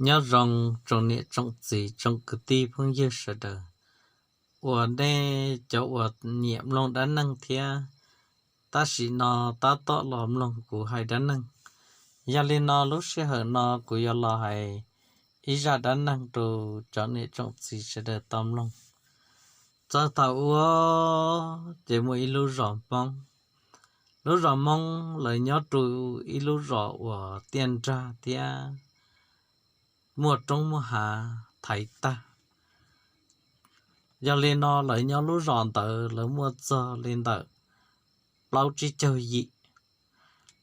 Nyob zoo tsoom niam tsoom txiv tsoom kwv tij phooj ywg sawv daws uas nej cov uas nyiam mloog dab neeg thiab. Tam sim no tab tom los mloog kuv hais dab neeg. Yog li no lub sij hawm no kuv yuav los hais ib zaj dab neeg rau cov niam tsoom txiv sawv daws tau mloog. Txog thaum ub ces muaj ib lub zos Hmoob. Lub zos Hmoob lawv nyob rau ib lub zos uas tiaj nrag thiab muaj roob muaj hav thaiv tag. Yog li no lawv nyob lub zos ntawd lawv muaj txog li ntawm plaub tsib caug yim.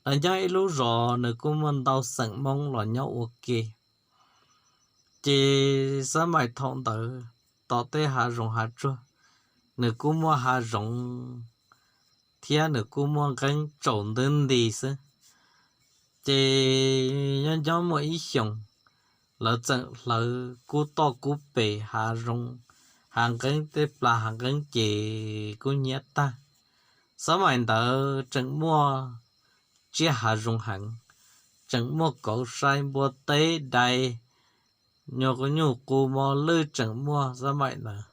Lawv nyob ib lub zos nws kuj muaj ntau xeem Hmoob los nyob ua ke. Ces xab maim thaum ntawd tom tej hav zoov hav tsuag nws kuj muaj hav zoov thiab nws kuj muaj nqeeb tsaus ntuj nti xwb. Ces nyob nyob muaj ib xyoos lawv txawm hlawv kub toj kub pes hav zoov, hav nqeeb tej plas hav nqeeb ces kub hnyiab tag. Xab maim ntawd tseem muaj tsiaj hav zoov heev, tseem muaj kauv sai npua teb dais, nyuag nyuj qus mos lwj tseem muaj xab maim ntawd.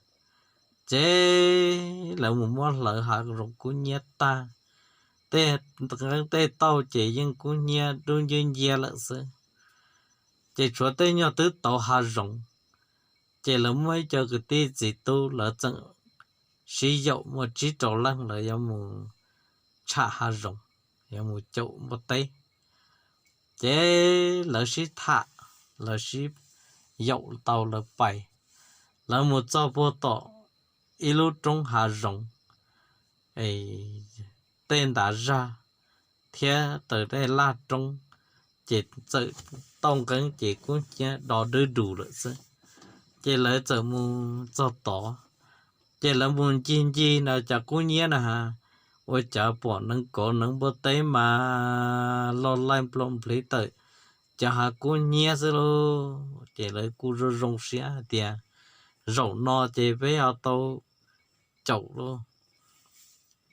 Ces lawv mus muab hlawv hav zoov kub hnyiab tag, tej nqeeb tej tauj ces yeej kub hnyiab dub ncwb ncia lawm xwb. Ces tshuav tej nyuag twb tauv hav zoov, ces lawv muaj ib co kwv tij txiv tub lawv txawm sib yaum muaj tsib rau leej lawv yuav mus tsham hav zoov, yuav mus caum npua teb. Ces lawv sib tham, lawv sib yaum tau lawv pais. Lawv mus txog puag tom ib lub roob hav zoov, tej ntav zaj thiab taws tej laj roob, ces txawm tauj nqeeb ces kub hnyiab do dwb dus lawm xwb. Ces lawv txawm mus txog tod, ces lawv mus ncig ncig na cas kub hnyiab na has, ua cas pom neev kauv neev npua teb mas loj laij nploo npliv tawm, cas hav kub hnyiab xwb lauj. Ces lawv kuj zoo zoo siab hais tias zaum no ces peb ho tau caum lauj.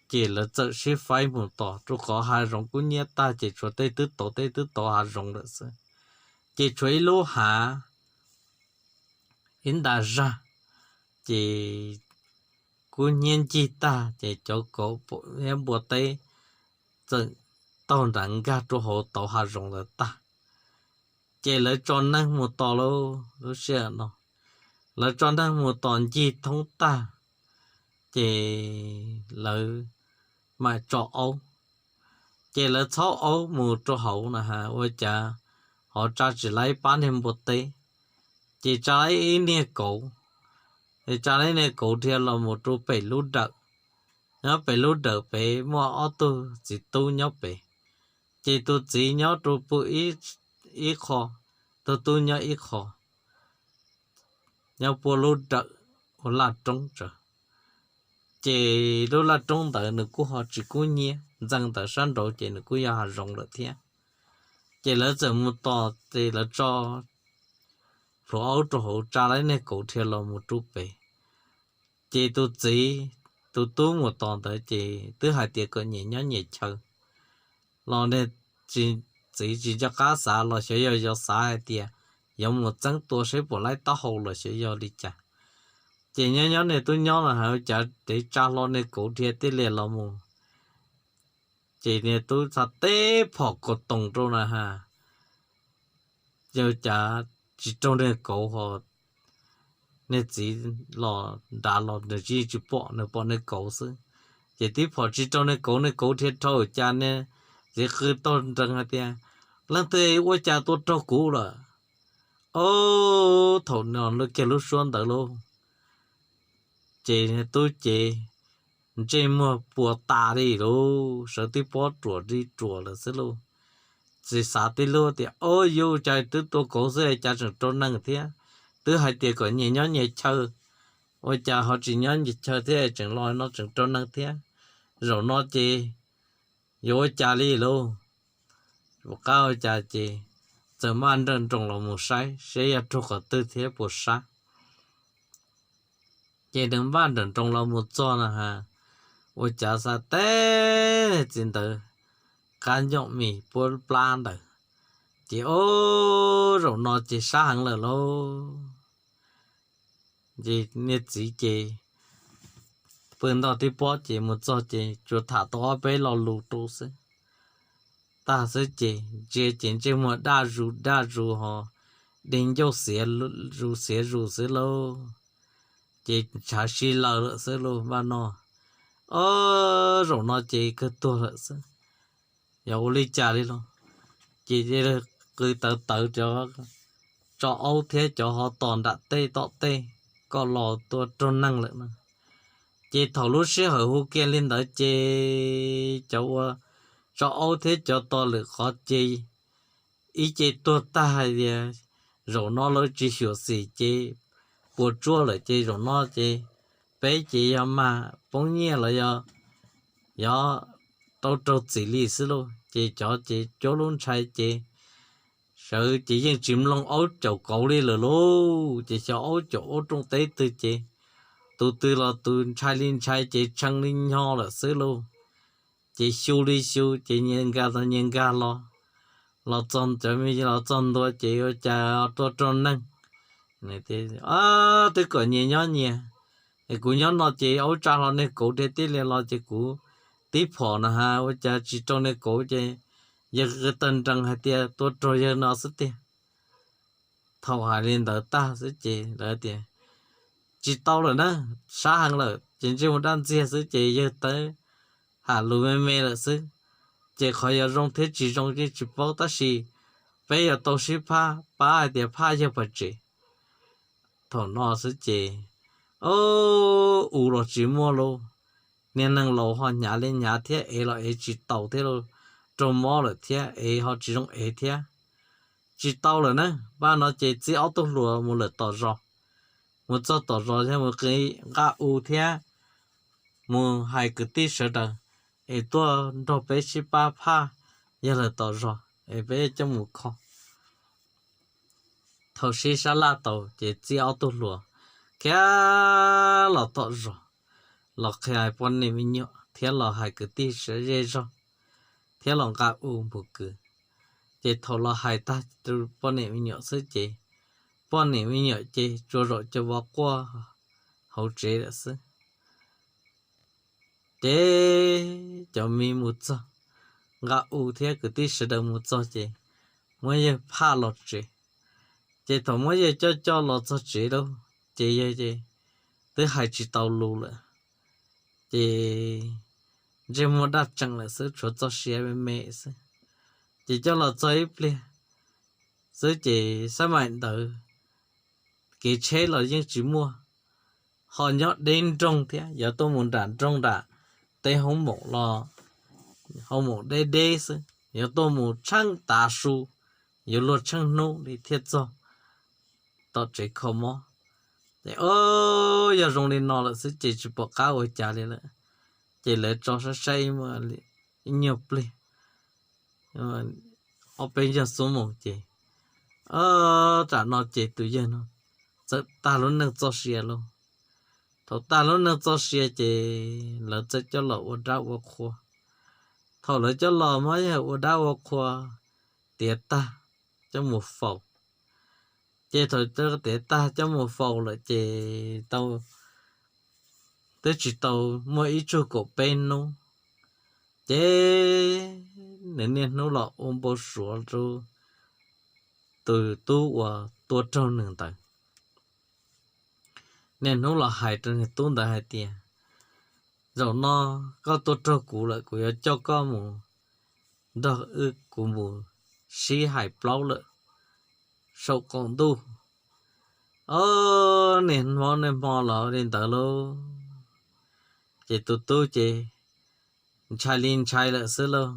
Ces lawv txawm sib faib mus tos, rau qhov hav zoov kub hnyiab tag ces tshuav tej twb tauv tej twb tauv hav zoov lawm xwb. Ces tshuav ib lub hav, ib ntav zaj, ces kub hnyiab ncig tag ces cov kauv thiab npua teb txawm taug nrad nkag rau hauv tauv hav zoov ntawd tag. Ces lawv tso neeg mus tos lauj, lub sij hawm no lawv tso neeg mus tos ncig thoob tag, ces lawv mam tso aub. Ces lawv txhob aub mus rau hauv na has, ua cas ho tsa tsis laib pab niag npua teb, ces tsa laib ib niag kauv, es tsa laib niag kauv dhia los mus rau pem lub dawm. Nyob pem lub dawm pem muaj ob tug txiv tub nyob pem, ces tus txiv nyob rau pem ib qho, tus tub nyob ib qho, nyob puag lub dawm ua laj roob tsawv. Ces lub laj roob ntawd nws kuj ho tsis kub hnyiab, ntxeev ntawm sab nraud ces nws kuj yog hav zoov lawm thiab. Ces lawv txawm mus tos, ces lawv tso hluas aub rau hauv tsa laib niag kauv dhia los mus rau pem. Ces tus txiv, tus tub mus tos ntawd ces twb hais tias kom nyias nyob nyias chaw los niag txiv tsis nco qab xav los xyov yog yog xav hais tias yuav mus txeeb tua saib puas laib taub hau los xyov yog li cas. Ces nyob nyob niag tub nyob no has, ua cas dev tsa hlo niag kauv dhia tij lias los mus, ces niag tub txha teb phom kaus toom rau na has, yog cas tsis raug niag kauv ho niag txiv los nrad los nws tsis tsis pom, nws pom niag kauv xwb. Ces tib phom tsis raug niag kauv, niag kauv dhia dhau cas niag txiv qw taug nrees hais tias, leej twg ua cas tua raug kuv lawm? Ob, thaum no lub kiag lub suab ntawd lauj, ces niag tub ces ntsej muag puas tas li lauj, sawv tib pob ruam li ruam lawm xwb lauj. Tsis xav tib lub tias, ob, yuav cas twb tua kauv xwb cas tseem rau neeg thiab, twb hais tias kom nyias nyob nyias chaw, ua cas ho tsis nyob nyias chaw thiab tseem los no tseem rau neeg thiab. Zaum no ces yuav ua cas li lauj? Ua qab ua cas ces txawm maj nrawm nroos los mus saib saib yog raug qhov twg thiab puas sab. Ces nws maj nrawm nroos los mus txog na has, ua cas xav teb txiv ntawd qab nyoom mis puab plab ntawd, Ces ob zaum no ces sab heev lawm lauj. Ces niag txiv ces pw ntog tib pob ces mus txog ces tsuas tham tau ob peb lo lus rau xwb, tag xwb ces ntsia ces ntsej muag daj zus daj zus ho dej ncauj xiav zus xiav zus xwb lauj. Ces ntshav si laws lawm xwb lauj npaj no. Ob zaum no ces kawg tuag lawm xwb, yog ua li cas li los? Ces qw tawv tawv cov tso aub thiab cov ho tos nram tej tom tej kom los tua raug neeg lawm no. Ces thaum lub sij hawm hu kiag li ntawd ces cov ua tso aub thiab cov tos lwm qhov ces ib ce tuag tag hais tias zaum no lawv tsis xyuam xim ces puas tsuaj lawm ces zaum no ces peb ces yog mag poob nyiaj los yog, yog tau raug txim li xwb lauj. Ces cov ces cuab lub ntshai ces sawv ces yeej tsis mloog aub caum kauv li lawm lauj. Ces xyov aub caum aub rooj teb twg ces tus twg los tus ntshai li ntshai ces tshee li nyo lawm xwb lauj. Ces xyu li xyu ces nyias nkag tau nyias nkag los, los txog cov me los txog ntua ces ua cas tua raug neeg. Twb kom nyias nyob nyias, es kuv nyob no ces aub tsa hlo niag kauv dhia tib li los ces kuv tib phom na has ua cas tsis raug niag kauv ces yawg tawg nrees hais tias tua raug yawg no xwb tiag. Thaum hais li ntawd tag xwb ces lawv tias tsis tau lawm na, sab heev lawm ces ntsej muag daj ntxiag xwb ces yawg tawb ham lus me me lawm xwb. Ces qhov yog zoo thiab tsis zoo yeej tsis paub tab sis peb yuav tau sib phab pab hais tias phaj yawg pam tsev. Thaum no xwb ces, o, u los tsis muaj lauj, niag neeg laus ho hnyav li hnyav thiab ev los ev tsis taus thiab lauj, raug mob lawm thiab ev ho tsis zoo ev thiab. Tsis tau lawm na, npaj no ces txib ob tug hluas mus lawm tom zos, mus txog tom zos yog mus qi nqaj u thiab mus hais kwv tij sawv daws es tuaj nrog peb sib pab phaj yawg lawm tom zos es peb coj mus kho. Thaum sib sab laj tau ces txib ob tug hluas khiav los tom zos, los qhia poj niam me nyuam thiab los hais kwv tij sawv zej zog thiab los nqa u npus kwv. Ces thaum los hais tag rau poj niam me nyuam xwb ces poj niam me nyuam ces tsuas zaum cov vov quaj hauv tsev lawm xwb. Ces cov me mus txog, nqa u thiab kwv tij sawv daws mus txog ces muab yawg phaj los tsev. Ces thaum muab yawg coj coj los txog tsev lauj, ces yawg ces twb hais tsis tau lus lawm, ces ntsej muag daj tsees lawm xwb, tshuav txoj sia me me xwb. Ces coj los txog ib pliag xwb ces xab maim ntawd kev tsheb los yeej tsis muaj, ho nyob deb nroog thiab, yuav tuaj mus nram nroog nram teb hoob moom los hoob moom deb deb xwb, yuav tuaj mus tsheej tav su, yuav luag tsheej hnub li thiaj txog tom tsev kho mob. Ces o, yog zoo li no lawm xwb ces tsis pom qab ua cas li lawm, ces lawv tso saib saib ib nyuag pliag, ob peb nyuag xuab moos ces, tam no ces tus yawg no txawm tag lub neej txoj sia lauj. Thaum tag lub neej txoj sia ces lawv txawm coj los ua dab ua qhua. Thaum lawv coj los muab yawg ua dab ua qhua tiav tag coj mus faus. Ces thaum tiav tag coj mus faus lawm ces tau, twb tsis tau muaj ib tsug kaum peb hnub, ces nws niaj hnub los ua npau suav rau tus tub uas tua raug nws ntawd. Niaj hnub los hais rau nws tub ntawd hais tias, zaum no koj tua raug kuv lawm, kuv yuav coj koj mus nrog wb kuv mus sib hais plaub lawm saum qaum ntuj. O, niaj hmo niaj hmo los li ntawd lauj. Ces tus tub ces ntshai li ntshai lawm xwb lauj.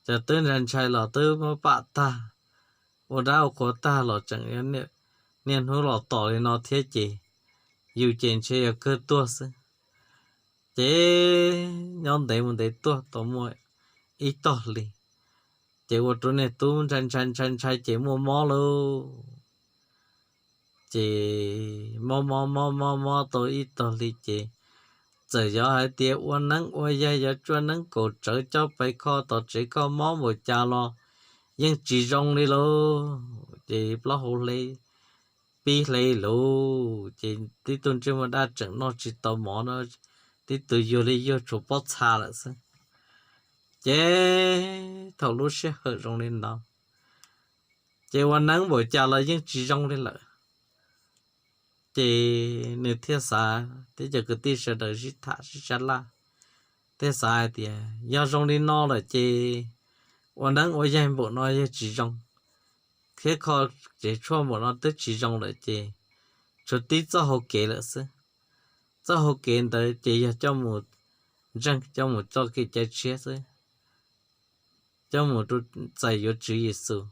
Ces twb ntshai ntshai los twb muab pam tag, ua dab ua qhua tag los tseem niaj hnub los tos li no thiab ces yus ces ntshe yog kawg tuag xwb. Ces nyob ntev mus ntev tuaj tau muaj ib tog hli, ces ua rau niag tub ntshai ntshai ntshai ntshai ces muaj mob lauj. Ces mob mob mob mob mob tau ib tog hli ces txawm yog hais tias ua neeb ua yaig yuav tsua neeb kaum tsawv coj pais kho tom tsev kho mob npaum cas los yeej tsis zoo li lauj. Ces plaub hau hle, pib hle lauj, ces tib tug ntsej muag daj tseem noj tsis tau mov no, tib tug yuag li yuag tshuav pob txha lawm xwb. Ces thaum lub sij hawm zoo li no, ces ua neeb npaum cas los yeej tsis zoo li lawm. Ces nws thiaj xav, thiab cov kwv tij sawv daws sib tham sib sab laj, thiaj xav hais tias yog zoo li no lawm ces ua neeb ua yaig npaum no yog tsis zoo, thiab kho tsev tshuaj npaum no twb tsis zoo lawm ces tshuav tib txoj hau kev lawm xwb. Txoj hau kev ntawd ces yog coj mus ntseeg, coj mus txoj kev cai tshiab xwb, coj mus txais yuav Tswv Yexus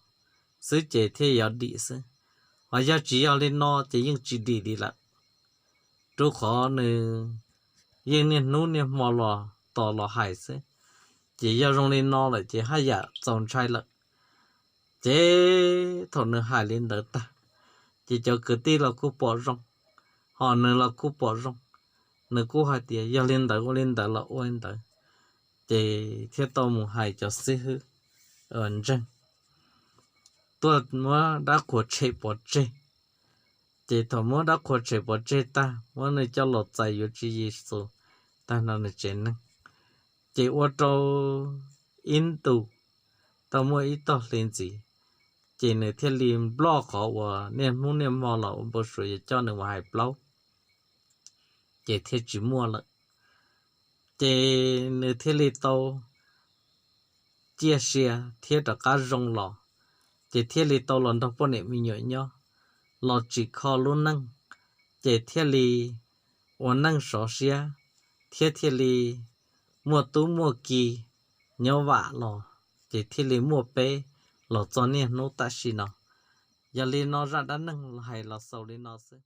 xwb ces thiaj yuav dim xwb. Hos yog tsis yog li no ces yeej tsis dim li lawm, rau qhov nws yeej niaj hnub niaj hmo los tos los hais xwb. Ces yog zoo li no lawm ces haj yam txaus ntshai lawm. Ces thaum nws hais li ntawd tag, ces cov kwv tij los kuj pom zoo, hos nws los kuj pom zoo. Nws kuj hais tias yog li ntawd ua li ntawd los ua li ntawd, ces thiaj tau mus hais cov xib hwb ntseeg tuaj muab dab qhuas tshem pov tseg. Ces thaum muab dab qhuas tshem pov tseg tag, muab nws coj los txais yuav Tswv Yexus tag nrho nws tsev neeg, ces ua rau ib ntus tau muaj ib tog hli ntxiv, ces nws thiaj li nploj qhov uas niaj hnub niaj hmo los ua npau suav yuav coj nws mus hais plaub, ces thiaj tsis muaj lawm. Ces nws thiaj li tau ciaj sia thiab rov qab zoo los, ces thiaj li tau los nrog poj niam me nyuam nyob, los tsim kho lub neej, ces thiaj li ua neej sov siab, thiab thiaj li muaj tub muaj ki nyob vam los, ces thiaj li muaj peb los txog niaj hnub tam sim no. Yog li no zaj dab neeg hais los xaus li no xwb.